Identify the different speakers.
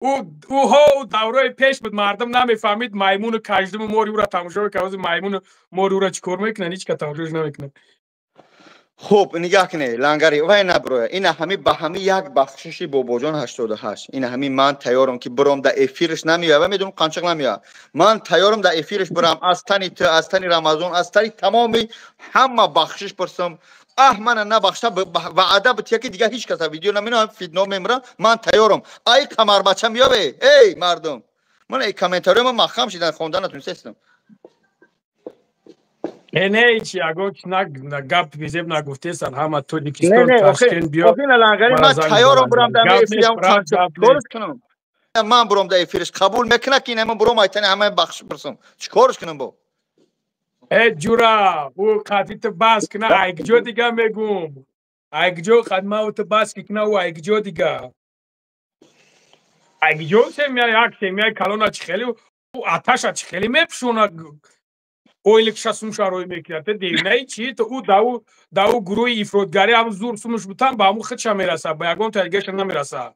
Speaker 1: Ӯҳо, ӯ давраи пеш буд, мардум намефаҳмид, маймуну каждуму мори ӯра тамошо мекард. Маймуну мори ӯра чӣ кор мекунанд? Ҳеч ка тамошош намекунад.
Speaker 2: Хуб, нигаҳ кунед, лангари вай наброя. Ина ҳами ба ҳами як бахшиши бобоҷон 88. Ина ҳами ман тайёрам, ки биром да эфирш. Намеоя ва медонам, қанчиқ намеоя. Ман тайёрам да эфирш бирам, аз тани ту, аз тани Рамазон, аз тани тамоми ҳама бахшиш пурсам. Аҳ, мана набахша, ваъда бития, ки дигар ҳеҷ каса видео намена, фитно мемира. Ман тайёрам. Ай камарбача меёве. Эй мардум, ман эй комментариё ман маҳкам шидан, хонда натунистестам.
Speaker 1: Не, чи ягон гап безеб нагуфтесан, ҳама Тоҷикистон, Ташкент биё.
Speaker 2: Ман тайёрам бурам дар эфирам, кунам. Ман буром дар эфирш, қабул мекунад, ки ман буром, айтани ҳама бахш пурсам, чӣ корш кунам бо?
Speaker 1: Э ҷура, ӯ қатиту бас куна, айкҷо дига мегум, айкҷо қадмауту бас кикна, ӯ айкҷо дига, айкҷо семья, як семьяи калона чӣ хеле ӯ аташа чӣ хеле мепӯшона, ойликша сумша рой мекунад. Девинаи чи ту? Ӯ дау гурӯҳи ифротгарӣ ҳам зур сумуш бутан, ба ҳамун худша мераса, ба ягон таригаша намераса.